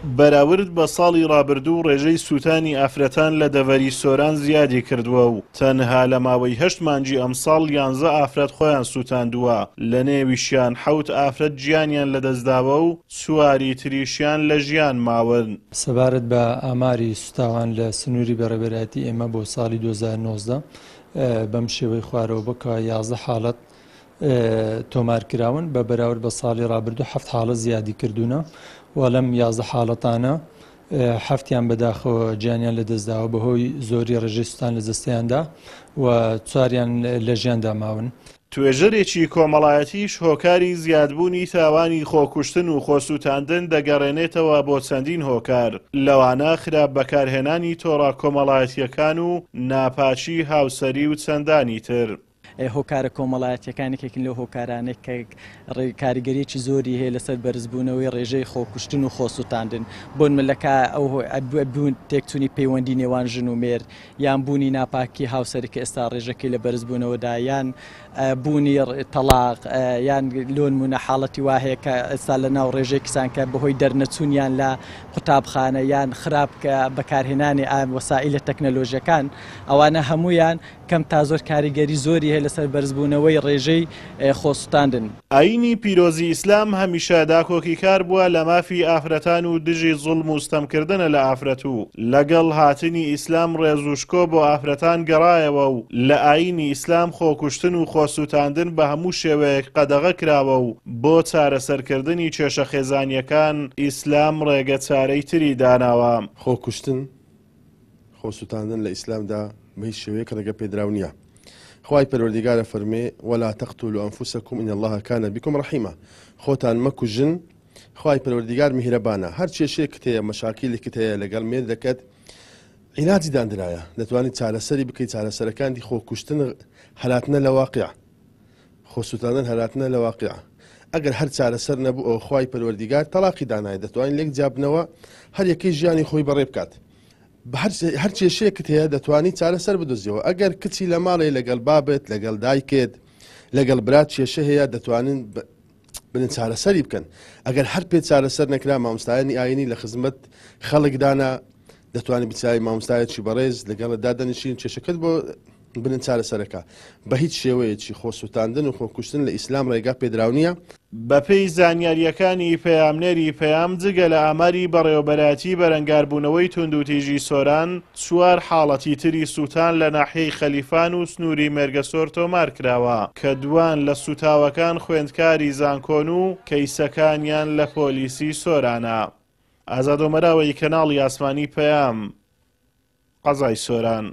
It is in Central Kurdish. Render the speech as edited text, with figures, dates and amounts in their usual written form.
بەراورد بە ساڵی ڕابردوو ڕێژەی سووتانی ئافرەتان لە دەڤەری سۆران زیادی کردووە و تەنها لە ماوەی هەشت مانگی ئەمساڵ یانزە ئافرەت خۆیان سووتاندووە، لەنێویشیان حەوت ئافرەت گیانیان لەدەستداوە و چواری تریشیان لە ژیان ماون. سەبارەت بە ئاماری سوتاوان لە سنووری بەڕێوەبەرایەتی ئێمە بۆ ساڵی 2019 بەم شێوەی خوارەوە بۆ کە 11 حاڵەت تۆمار کراون بە بەراورد بە ساڵی ڕابردوو حەفت حاڵەت زیادی کردوونە و لەم 11 حاڵەتانە حەفتیان بەداخەوە گیانیان لەدەستداوە بەهۆی زۆری ڕێژەی سوتان لە جەستەیاندا و چواریان لە ژیاندا ماون. توێژەرێکی کۆمەڵایەتیش هۆکاری زیادبوونی تاوانی خۆکوشتن و خۆسووتاندن دەگەڕێنێتەوە بۆ چەندین هۆکار، لەوانە خراپ بەکارهێنانی تۆڕە کۆمەڵایەتییەکان و ناپاکی هاوسەری و چەندانی تر. هۆکارە کۆمەڵایەتیەکان یەکێکن لەو هۆکارانەی کە کاریگەریەکی زۆری هەیە لەسەر بەرزبوونەوەی ڕێژەی خۆکوشتن و خۆسووتاندن بۆن ملەکە ئەو بوون تێکچوونی پەیوەندی نێوان ژن و مێر یان بوونی ناپاکی هاوسەری کە ئێستا ڕێژەکەی لە بەرزبوونەوەدا یان بوونی تەلاق یان لۆنمونە حاڵەتی وا هەیە کە ئێستا لە ناو ڕێژەی کچان کە بەهۆی دەرنەچوونیان لە قوتابخانە یان خراپ کە بەکارهێنانی وەسائیلە تەکنەلۆژیەکان ئەوانە هەمویان کەم تا زۆر کاریگەری زۆری هەیە لەسەر بەرزبوونەوەی ڕێژەی خۆسوتاندن. ئایینی پیرۆزی ئیسلام هەمیشە داکۆکیکار بووە لە مافی ئافرەتان و دژی زوڵم و ستەمکردنە لە ئافرەت و لەگەڵ هاتنی ئیسلام ڕێز و شکۆ بۆ ئافرەتان گەڕایەوە و لە ئایینی ئیسلام خۆکوشتن و خۆسوتاندن بە هەموو شێوەیەک قەدەغە کراوە و بۆ چارەسەرکردنی کێشە خێزانییەکان ئیسلام ڕێگە چارەی تری داناوە. خۆکوشتن خۆسوتاندن لە ئیسلامدا بە هیچ شێوەیەک ڕێگە پێدراو نییە خوای پەروەردیگار ئەفەرموێ ولا تقتلوا انفسکم ان الله کان بکم رحیما خۆتان مەکوژن خوای پەروەردیگار میهرەبانە هەر کێشەیەکت هەیە مەشاکیلێکت هەیە لەگەڵ مێردەکەت عیلاجی داندرایە دەتوانیت چارەسەری بکەیت چارەسەرەکان دی خۆکوشتن هەلاتنە لە واقع خۆسوتاندن هەلاتنە لە واقع ئەگەر هەر چارەسەر نەبوو ئەوە خوای پەروەردیگار تەلاقی دانایە دەتوانین لێک جیابنەوە هەر یەکەی ژیانی خۆی بەڕێ بکات هەر کێشەیەکت هەیە دەتوانی چارەسەر بدۆزیەوە ئەگەر کچی لە ماڵێ لەگەڵ بابت لەگەڵ دایکت لەگەڵ برات کێشە هەیە دەتوانن بنن چارەسەری بکەن ئەگەر هەر پێ چارەسەر نەکرا مامۆستایانی ئاینی لە خزمەت خەڵکدانە دەتوانانی بچای مامۆستایەکی بەڕێز لەگەڵ دادەنیشین کێشەکەت بۆ بنن چارەسەرەکە بە هیچ شێوەیەکی خۆسووتاندن و خۆکوشتن لە ئیسلام ڕێگا پێدراو نییە. بەپێی زانیارییەکانی پەیامنێری پەیام، جگە لە ئاماری بەڕێوەبەرایەتی بەرەنگاربوونەوەی توندوتیژی سۆران، چوار حاڵەتی تری سووتان لە ناحیەی خەلیفان و سنووری مێرگەسۆر تۆمارکراوە، کە دووان لە سووتاوەکان خوێندکاری زانکۆن و کەیسەکانیان لە پۆلیسی سۆرانە. ئازاد ئۆمەراوەیی کەناڵی ئاسمانی پەیام، قەزای سۆران.